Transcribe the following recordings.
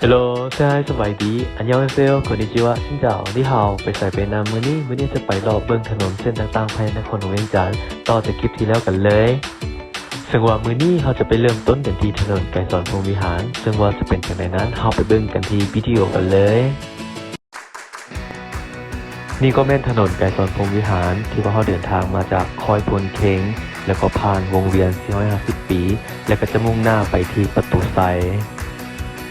ເຮລໂລ ເຊຮາຍ ສະບາຍດີ ອັນຍອງເຊໂຍ ຄົນນິຈິວະ ຊິນເຈົ້າ ນີ້ເຮົາໄປໃສໄປນຳມື້ນີ້? ມື້ນີ້ຈະໄປເລາະເບິ່ງຖະໜົນເສັ້ນຕ່າງໆ ພາຍໃນນະຄອນຫຼວງວຽງຈັນ ຕໍ່ຈາກຄລິບທີ່ແລ້ວກັນເລີຍ. ເຊິ່ງວ່າມື້ນີ້ເຮົາຈະໄປເລີ່ມຕົ້ນກັນທີ່ຖະໜົນໄກສອນພົມວິຫານ, ເຊິ່ງວ່າຈະເປັນຈັ່ງໃດນັ້ນ ເຮົາໄປເບິ່ງກັນທີ່ວິດີໂອກັນເລີຍ. ນີ້ກໍແມ່ນຖະໜົນໄກສອນພົມວິຫານ ທີ່ວ່າເຮົາເດີນທາງມາຈາກຄ້ອຍໂພນເຄັງ ແລ້ວກໍຜ່ານວົງວຽນສີ່ຮ້ອຍຫ້າສິບປີ ແລ້ວກໍຈະມຸ່ງໜ້າໄປທີ່ປະຕູໄຊ.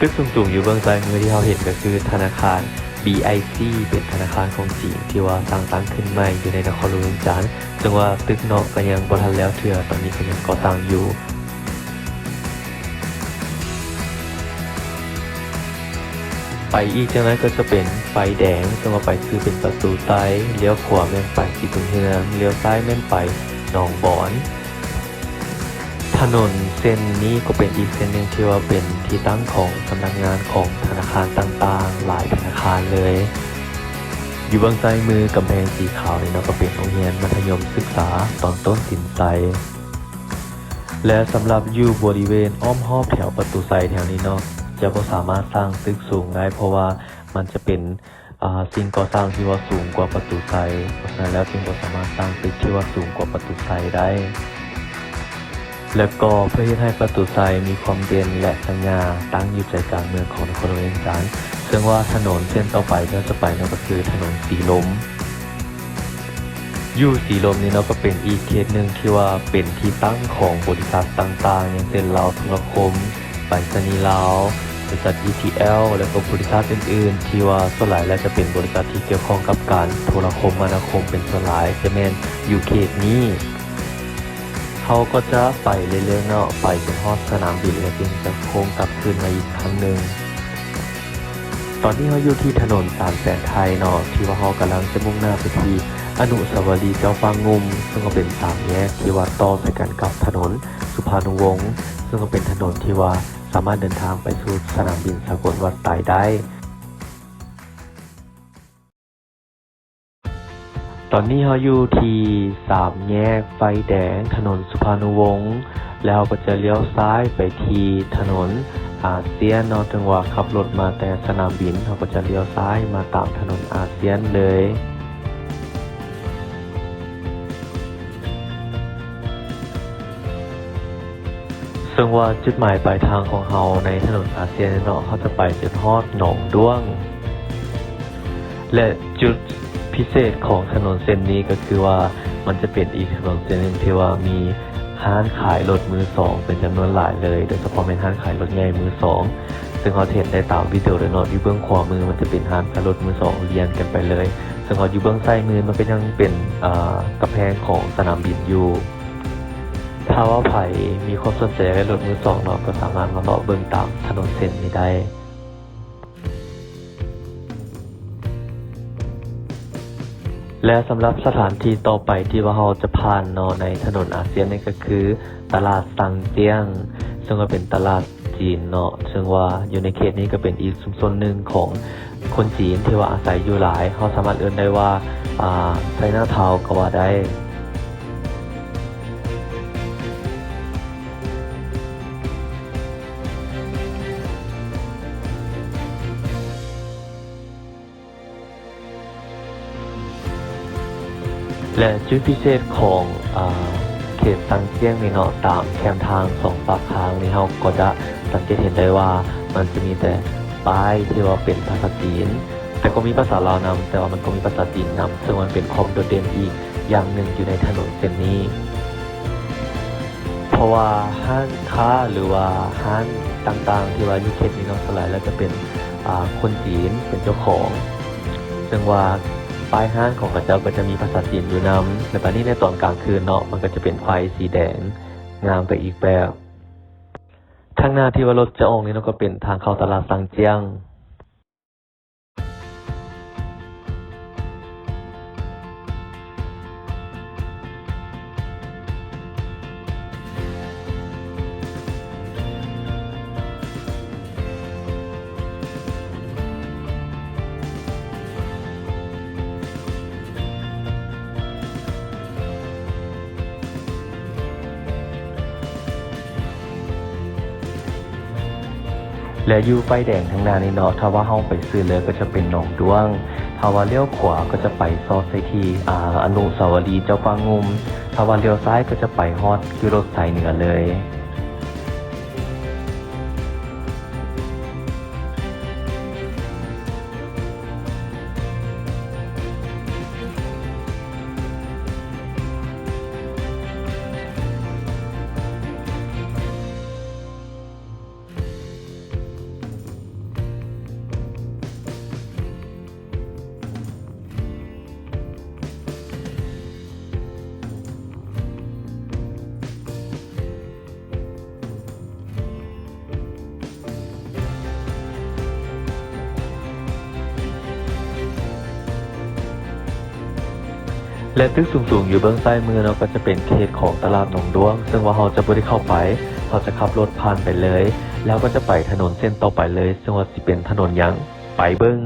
ຕຶກສູງໆຢູ່ເບື້ອງຊ້າຍມືທີ່ເຮົາເຫັນກໍຄືທະນາຄານ ບີໄອຊີ ເປັນທະນາຄານຂອງຈີນ ທີ່ວ່າສ້າງຕັ້ງຂຶ້ນໃໝ່ຢູ່ໃນນະຄອນຫຼວງວຽງຈັນ, ເຊິ່ງວ່າຕຶກເນາະກໍຍັງບໍ່ທັນແລ້ວເທື່ອ, ຕອນນີ້ກໍຍັງກໍ່ສ້າງຢູ່. ໄປອີກຈັ່ງໃດກໍຈະເປັນໄຟແດງ, ເຊິ່ງວ່າໄປຊື່ເປັນປະຕູໄຊ, ລ້ຽວຂວາແມ່ນໄປສີບຸນເຮືອງ, ລ້ຽວຊ້າຍແມ່ນໄປໜອງບອນ. ຖະໜົນເສັ້ນນີ້ກໍເປັນອີກເສັ້ນໜຶ່ງທີ່ວ່າເປັນທີ່ຕັ້ງຂອງສຳນັກງານຂອງທະນາຄານຕ່າງໆ ຫຼາຍທະນາຄານເລີຍ. ຢູ່ເບື້ອງຊ້າຍມືກຳແພງສີຂາວນີ້ເນາະ ກໍເປັນໂຮງຮຽນມັດທະຍົມສຶກສາຕອນຕົ້ນສິນໄຊ. ແລະ ສຳລັບຢູ່ບໍລິເວນອ້ອມຮອບແຖວປະຕູໄຊແຖວນີ້ເນາະ ຈະບໍ່ສາມາດສ້າງຕຶກສູງໄດ້ ເພາະວ່າມັນຈະເປັນ ອາ ສິ່ງກໍ່ສ້າງທີ່ວ່າສູງກວ່າປະຕູໄຊ, ເພາະສະນັ້ນແລ້ວຈຶ່ງບໍ່ສາມາດສ້າງຕຶກທີ່ວ່າສູງກວ່າປະຕູໄຊໄດ້. ແລະກໍເພື່ອເຮັດໃຫ້ປະຕູໄຊມີຄວາມເດັ່ນ ແລະ ສະຫງ່າ ຕັ້ງຢູ່ໃຈກາງເມືອງຂອງນະຄອນຫຼວງວຽງຈັນ, ເຊິ່ງວ່າຖະໜົນເສັ້ນຕໍ່ໄປທີ່ເຮົາຈະໄປນັ້ນກໍຄືຖະໜົນສີລົມ. ຢູ່ສີລົມນີ້ເນາະ ກໍເປັນອີກເຂດໜຶ່ງທີ່ວ່າເປັນທີ່ຕັ້ງຂອງບໍລິສັດຕ່າງໆ ຢ່າງເຊັ່ນ ລາວໂທລະຄົມ, ໄປສະນີລາວ, ບໍລິສັດ ອີທີແອລ ແລ້ວກໍບໍລິສັດອື່ນໆ ທີ່ວ່າສ່ວນຫຼາຍແລ້ວຈະເປັນບໍລິສັດທີ່ກ່ຽວຂ້ອງກັບການໂທລະຄົມມະນາຄົມເປັນສ່ວນຫຼາຍ ຈະແມ່ນຢູ່ເຂດນີ້. ເຮົາກໍຈະໄປເລື້ອຍໆເນາະ ໄປຈົນຮອດສະໜາມບິນ ແລ້ວຈຶ່ງຈະໂຄ້ງກັບຄືນມາອີກຄັ້ງໜຶ່ງ. ຕອນນີ້ເຮົາຢູ່ທີ່ຖະໜົນສາມແສນໄທເນາະ ທີ່ວ່າເຮົາກຳລັງຈະມຸ່ງໜ້າໄປທີ່ອະນຸສາວະລີເຈົ້າຟ້າງງຸ່ມ ເຊິ່ງກໍເປັນສາມແຍກທີ່ວ່າຕໍ່ໃສ່ກັນກັບຖະໜົນສຸພານຸວົງ ເຊິ່ງກໍເປັນຖະໜົນທີ່ວ່າສາມາດເດີນທາງໄປສູ່ສະໜາມບິນສາກົນວັດໄຕໄດ້. ຕອນນີ້ເຮົາຢູ່ທີ່ສາມແຍກໄຟແດງ ຖະໜົນສຸພານຸວົງ ແລ້ວເຮົາກໍຈະລ້ຽວຊ້າຍໄປທີ່ຖະໜົນອາຊຽນເນາະ, ເຖິງວ່າຂັບລົດມາແຕ່ສະໜາມບິນ ເຮົາກໍຈະລ້ຽວຊ້າຍມາຕາມຖະໜົນອາຊຽນເລີຍ. ເຊິ່ງວ່າຈຸດໝາຍປາຍທາງຂອງເຮົາໃນຖະໜົນອາຊຽນເນາະ ເຮົາຈະໄປຈົນຮອດໜອງດ້ວງ ແລະ ຈຸດພິເສດຂອງຖະໜົນເສັ້ນນີ້ກໍຄືວ່າ ມັນຈະເປັນອີກຖະໜົນເສັ້ນໜຶ່ງທີ່ວ່າມີຮ້ານຂາຍລົດມືສອງເປັນຈຳນວນຫຼາຍເລີຍ, ໂດຍສະເພາະແມ່ນຮ້ານຂາຍລົດໃຫຍ່ມືສອງ ເຊິ່ງເຮົາຈະເຫັນໄດ້ຕາມວິດີໂອເລີຍເນາະ. ຢູ່ເບື້ອງຂວາມືມັນຈະເປັນຮ້ານຂາຍລົດມືສອງລຽນກັນໄປເລີຍ, ເຊິ່ງເຮົາຢູ່ເບື້ອງຊ້າຍມືມັນກໍຍັງເປັນ ອາ ກຳແພງຂອງສະໜາມບິນຢູ່. ຖ້າວ່າໃຜມີຄວາມສົນໃຈຢາກໄດ້ລົດມືສອງເນາະ ກໍສາມາດມາເລາະເບິ່ງຕາມຖະໜົນເສັ້ນນີ້ໄດ້. ແລະ ສຳລັບສະຖານທີ່ຕໍ່ໄປທີ່ວ່າເຮົາຈະຜ່ານເນາະ ໃນຖະໜົນອາຊຽນນີ້ກໍຄືຕະຫຼາດຊັງຈຽງ ເຊິ່ງວ່າເປັນຕະຫຼາດຈີນເນາະ, ເຊິ່ງວ່າຢູ່ໃນເຂດນີ້ກໍເປັນອີກຊຸມຊົນໜຶ່ງຂອງຄົນຈີນທີ່ວ່າອາໄສຢູ່ຫຼາຍ, ເຮົາສາມາດເອີ້ນໄດ້ວ່າ ອາ ໄຊນາທາວ ກໍວ່າໄດ້. ແລະ ຈຸດພິເສດຂອງ ອາ ເຂດຊັງຈຽງນີ້ເນາະ, ຕາມແຄມທາງສອງປາກທາງນີ້ ເຮົາກໍຈະສັງເກດເຫັນໄດ້ວ່າ ມັນຈະມີແຕ່ປ້າຍທີ່ວ່າເປັນພາສາຈີນ, ແຕ່ກໍມີພາສາລາວນຳ, ແຕ່ວ່າມັນກໍມີພາສາຈີນນຳ, ເຊິ່ງມັນເປັນຄວາມໂດດເດັ່ນອີກຢ່າງໜຶ່ງຢູ່ໃນຖະໜົນເສັ້ນນີ້. ເພາະວ່າຮ້ານຄ້າ ຫຼືວ່າຮ້ານຕ່າງໆ ທີ່ວ່າຢູ່ເຂດນີ້ເນາະ ສ່ວນຫຼາຍແລ້ວຈະເປັນ ອາ ຄົນຈີນເປັນເຈົ້າຂອງ, ເຊິ່ງວ່າປ້າຍຮ້ານຂອງເຂົາເຈົ້າກໍຈະມີພາສາຈີນຢູ່ນຳ. ແລະ ບາດນີ້ໃນຕອນກາງຄືນເນາະ ມັນກໍຈະເປັນໄຟສີແດງງາມໄປອີກແບບ. ທາງໜ້າທີ່ວ່າລົດຈະອອກນີ້ເນາະ ກໍເປັນທາງເຂົ້າຕະຫຼາດຊັງຈຽງ. ແ ແລະ ຢູ່ໄຟແດງທາງໜ້ານີ້ເນາະ, ຖ້າວ່າເຮົາໄປຊື່ເລີຍກໍຈະເປັນໜອງດ້ວງ, ຖ້າວ່າລ້ຽວຂວາກໍຈະໄປຊອດໃສ່ທີ່ ອາ ອະນຸສາວະລີເຈົ້າຟ້າງຸ່ມ, ຖ້າວ່າລ້ຽວຊ້າຍກໍຈະໄປຮອດຄືລົດສາຍເໜືອເລີຍ. ແລະ ຕຶກສູງໆຢູ່ເບື້ອງຊ້າຍມືເນາະ ກໍຈະເປັນເຂດຂອງຕະຫຼາດໜອງດ້ວງ, ເຊິ່ງວ່າເຮົາຈະບໍ່ໄດ້ເຂົ້າໄປ, ເຮົາຈະຂັບລົດຜ່ານໄປເລີຍ, ແລ້ວກໍຈະໄປຖະໜົນເສັ້ນຕໍ່ໄປເລີຍ, ເຊິ່ງວ່າຊິເປັນຖະໜົນຫຍັງ ໄປເບິ່ງ.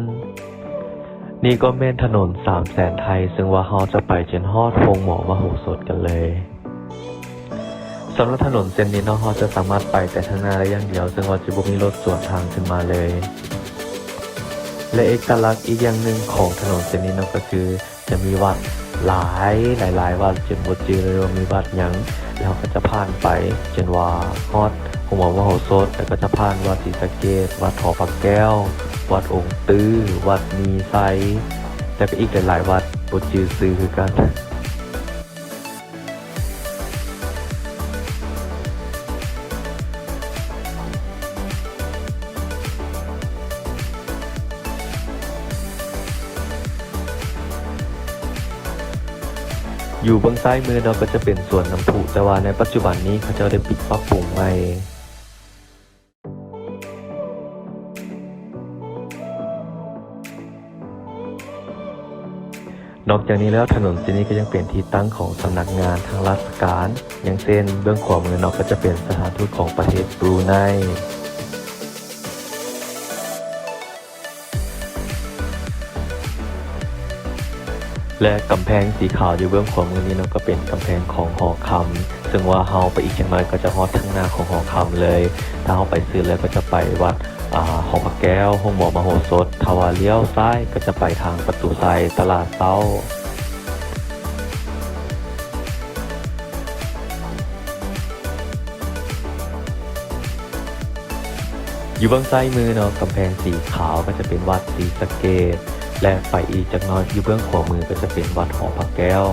ນີ້ກໍແມ່ນຖະໜົນສາມແສນໄທ, ເຊິ່ງວ່າເຮົາຈະໄປຈົນຮອດໂຮງໝໍມະໂຫສົດກັນເລີຍ. ສຳລັບຖະໜົນເສັ້ນນີ້ເນາະ, ເຮົາຈະສາມາດໄປແຕ່ທາງໜ້າໄດ້ຢ່າງດຽວ, ເຊິ່ງວ່າຈະບໍ່ມີລົດສວນທາງຂຶ້ນມາເລີຍ. ແລະ ເອກະລັກອີກຢ່າງໜຶ່ງຂອງຖະໜົນເສັ້ນນີ້ເນາະ ກໍຄືຈະມີວັດຫຼາຍ ຫຼາຍໆວັດ ຈົນບໍ່ຈື່ເລີຍວ່າມີວັດຫຍັງ. ແລ້ວເຮົາກໍຈະຜ່ານໄປຈົນວ່າຮອດໂຮງໝໍມະໂຫສົດ, ແລ້ວກໍຈະຜ່ານວັດສີສະເກດ, ວັດຫໍພະແກ້ວ, ວັດອົງຕື້, ວັດມີໄຊ, ແລ້ວກໍອີກຫຼາຍໆວັດ ບໍ່ຈື່ຊື່ຄືກັນ. ຢູ່ເບື້ອງຊ້າຍມືເນາະ ກໍຈະເປັນສວນນ້ຳພຸ, ແຕ່ວ່າໃນປັດຈຸບັນນີ້ເຂົາເຈົ້າໄດ້ປິດປັບປຸງໃໝ່. ນອກຈາກນີ້ແລ້ວ, ຖະໜົນເສັ້ນນີ້ກໍຍັງເປັນທີ່ຕັ້ງຂອງສຳນັກງານທາງລາຊະການ, ຢ່າງເຊັ່ນ ເບື້ອງຂວາມືເນາະ ກໍຈະເປັນສະຖານທູດຂອງປະເທດບຣູໄນ. ແລະ ກຳແພງສີຂາວຢູ່ເບື້ອງຂວາມືນີ້ເນາະ ກໍເປັນກຳແພງຂອງຫໍຄຳ, ເຊິ່ງວ່າເຮົາໄປອີກຈັກໜ້ອຍກໍຈະຮອດທາງໜ້າຂອງຫໍຄຳເລີຍ. ຖ້າເຮົາໄປຊື່ເລີຍກໍຈະໄປວັດ ອາ ຫໍພະແກ້ວ, ໂຮງໝໍມະໂຫສົດ, ຖ້າວ່າລ້ຽວຊ້າຍກໍຈະໄປທາງປະຕູໄຊ, ຕະຫຼາດເຊົ້າ. ຢູ່ເບື້ອງຊ້າຍມືເນາະ, ກຳແພງສີຂາວກໍຈະເປັນວັດສີສະເກດ, ແລະ ໄປອີກຈັກໜ້ອຍ ຢູ່ເບື້ອງຂວາມືກໍຈະເປັນວັດຫໍພະແກ້ວ.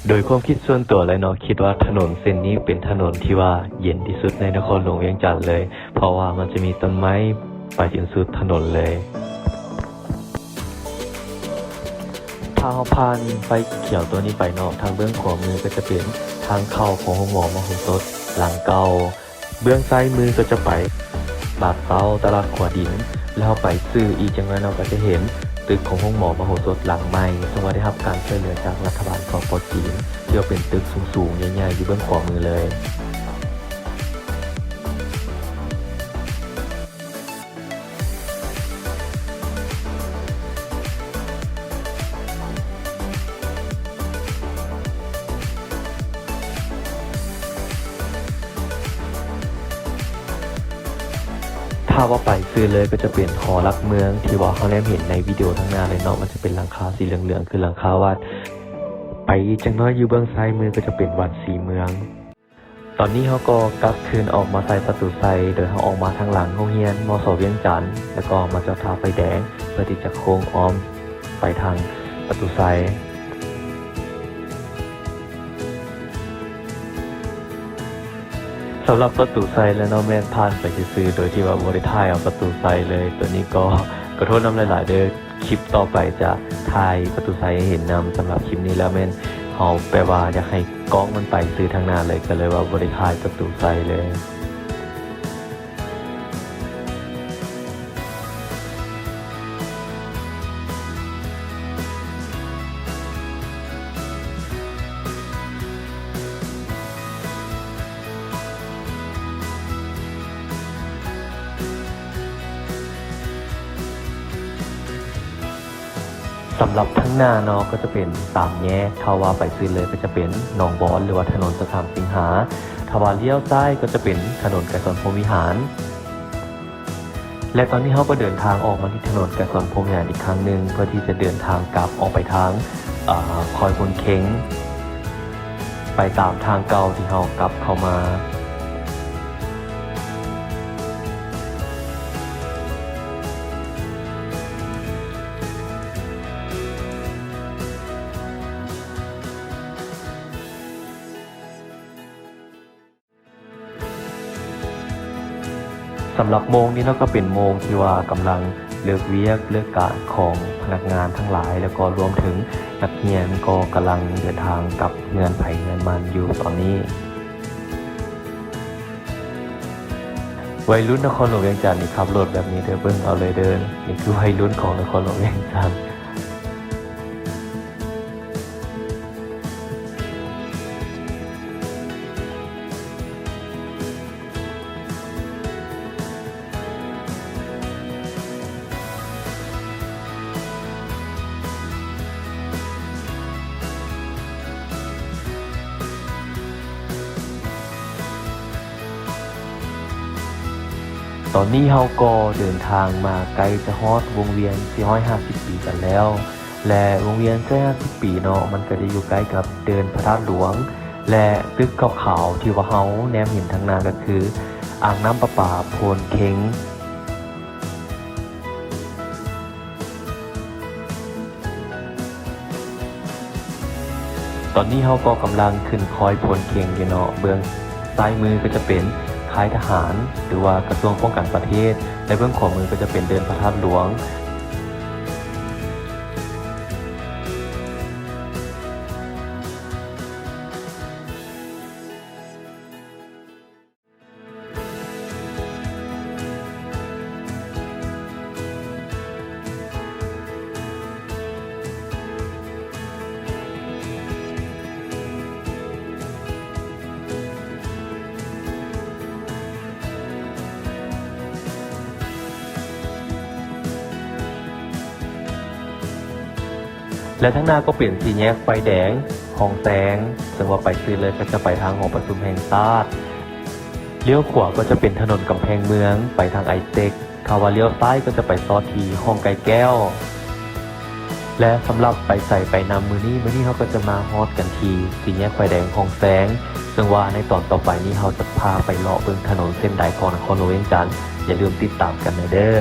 ໂດຍຄວາມຄິດສ່ວນຕົວເລີຍເນາະ, ຄິດວ່າຖະໜົນເສັ້ນນີ້ເປັນຖະໜົນທີ່ວ່າເຢັນທີ່ສຸດໃນນະຄອນຫຼວງວຽງຈັນເລີຍ, ເພາະວ່າມັນຈະມີຕົ້ນໄມ້ໄປຈົນສຸດຖະໜົນເລີຍ. ຖ້າເຮົາຜ່ານໄຟຂຽວຕົວນີ້ໄປເນາະ, ທາງເບື້ອງຂວາມືກໍຈະເປັນທາງເຂົ້າຂອງໂຮງໝໍມະໂຫສົດຫຼັງເກົ່າ, ເບື້ອງຊ້າຍມືກໍຈະໄປຕະຫຼາດເຊົ້າ, ຕະຫຼາດຂົວດິນ, ແລ້ວເຮົາໄປຊື່ອີກຈັກໜ້ອຍເນາະ ກໍຈະເຫັນຕຶກຂອງໂຮງໝໍມະໂຫສົດຫຼັງໃໝ່, ເຊິ່ງວ່າໄດ້ຮັບການຊ່ວຍເຫຼືອຈາກລັດຖະບານ ສປ ຈີນ, ທີ່ວ່າເປັນຕຶກສູງໆໃຫຍ່ໆຢູ່ເບື້ອງຂວາມືເລີຍ. ຖ້າວ່າໄປຊື່ເລີຍກໍຈະເປັນຫໍຫຼັກເມືອງ ທີ່ວ່າເຮົາແນມເຫັນໃນວິດີໂອທາງໜ້າເລີຍເນາະ, ມັນຈະເປັນຫຼັງຄາສີເຫຼືອງໆ ຄືຫຼັງຄາວັດ. ໄປອີກຈັກໜ້ອຍຢູ່ເບື້ອງຊ້າຍມືກໍຈະເປັນວັດສີເມືອງ. ຕອນນີ້ເຮົາກໍກັບຄືນອອກມາໃສ່ປະຕູໄຊ, ໂດຍເຮົາອອກມາທາງຫຼັງໂຮງຮຽນ ມສ ວຽງຈັນ, ແລ້ວກໍມາຈອດທ່າໄຟແດງ ເພື່ອທີ່ຈະໂຄ້ງອ້ອມໄປທາງປະຕູໄຊ. ສຳລັບປະຕູໄຊແລ້ວເນາະ, ແມ່ນຜ່ານໄປຊື່ໆ ໂດຍທີ່ວ່າບໍ່ໄດ້ຖ່າຍເອົາປະຕູໄຊເລີຍ. ໂຕນີ້ກໍຂໍໂທດນຳຫຼາຍໆເດີ້. ຄລິບຕໍ່ໄປຈະຖ່າຍປະຕູໄຊໃຫ້ເຫັນນຳ. ສຳລັບຄລິບນີ້ແລ້ວແມ່ນເຮົາແປວ່າຢາກໃຫ້ກ້ອງມັນໄປຊື່ທາງໜ້າເລີຍ, ກໍເລີຍວ່າບໍ່ໄດ້ຖ່າຍປະຕູໄຊເລີຍ. ສຳລັບທາງໜ້າເນາະ ກໍຈະເປັນສາມແຍກ, ຖ້າວ່າໄປຊື່ເລີຍກໍຈະເປັນໜອງບອນ ຫຼືວ່າຖະໜົນສະສາມສິງຫາ, ຖ້າວ່າລ້ຽວຊ້າຍກໍຈະເປັນຖະໜົນໄກສອນພົມວິຫານ. ແລະຕອນນີ້ເຮົາກໍເດີນທາງອອກມາທີ່ຖະໜົນໄກສອນພົມຍານອີກຄັ້ງໜຶ່ງ ເພື່ອທີ່ຈະເດີນທາງກັບອອກໄປທາງ ເອີ ຄອຍໂພນເຄັງ ໄປຕາມທາງເກົ່າທີ່ເຮົາກັບເຂົ້າມາ. ສຳລັບໂມງນີ້ເນາະ ກໍເປັນໂມງທີ່ວ່າກຳລັງເລີກວຽກເລີກການຂອງພະນັກງານທັງຫຼາຍ ແລ້ວກໍລວມເຖິງນັກຮຽນກໍກຳລັງເດີນທາງກັບເຮືອນໃຜເຮືອນມັນຢູ່ຕອນນີ້. ໄວລຸ້ນນະຄອນຫຼວງວຽງຈັນນີ້ຂັບລົດແບບນີ້ເດີ ເບິ່ງເອົາເລີຍເດີ ນີ້ຄືໄວລຸ້ນຂອງນະຄອນຫຼວງວຽງຈັນ. ຕອນນີ້ເຮົາກໍເດີນທາງມາໃກ້ຈະຮອດວົງວຽນສີ່ຮ້ອຍຫ້າສິບປີກັນແລ້ວ ແລະ ວົງວຽນສີ່ຮ້ອຍຫ້າສິບປີເນາະ ມັນກໍຈະຢູ່ໃກ້ກັບເດີ່ນພະທາດຫຼວງ ແລະ ຕຶກຂາວໆທີ່ວ່າເຮົາແນມເຫັນທາງໜ້າກໍຄືອ່າງນ້ຳປະປາໂພນເຄັງ. ຕອນນີ້ເຮົາກໍກຳລັງຂຶ້ນຄອຍໂພນເຄັງຢູ່ເນາະ ເບື້ອງຊ້າຍມືກໍຈະເປັນຄ້າຍທະຫານ ຫຼືວ່າກະຊວງປ້ອງກັນປະເທດ ແລະ ເບື້ອງຂວາມືກໍຈະເປັນເດີ່ນພະທາດຫຼວງ. ແລະ ທາງໜ້າກໍເປັນສີ່ແຍກໄຟແດງຫ້ອງແຊງ ເຊິ່ງວ່າໄປຊື່ເລີຍກໍຈະໄປທາງຫໍປະຊຸມແຫ່ງຊາດ. ລ້ຽວຂວາກໍຈະເປັນຖະໜົນກຳແພງເມືອງ ໄປທາງໄອເຕັກ ຖ້າວ່າລ້ຽວຊ້າຍກໍຈະໄປຊອດທີ່ຫ້ອງໄກ່ແກ້ວ. ແລະ ສຳລັບໄປໃສໄປນຳມື້ນີ້ ມື້ນີ້ເຮົາກໍຈະມາຮອດກັນທີ່ສີ່ແຍກໄຟແດງຫ້ອງແຊງ ເຊິ່ງວ່າໃນຕອນຕໍ່ໄປນີ້ເຮົາຈະພາໄປເລາະເບິ່ງຖະໜົນເສັ້ນໃດຂອງນະຄອນຫຼວງວຽງຈັນ ຢ່າລືມຕິດຕາມກັນແດ່ເດີ.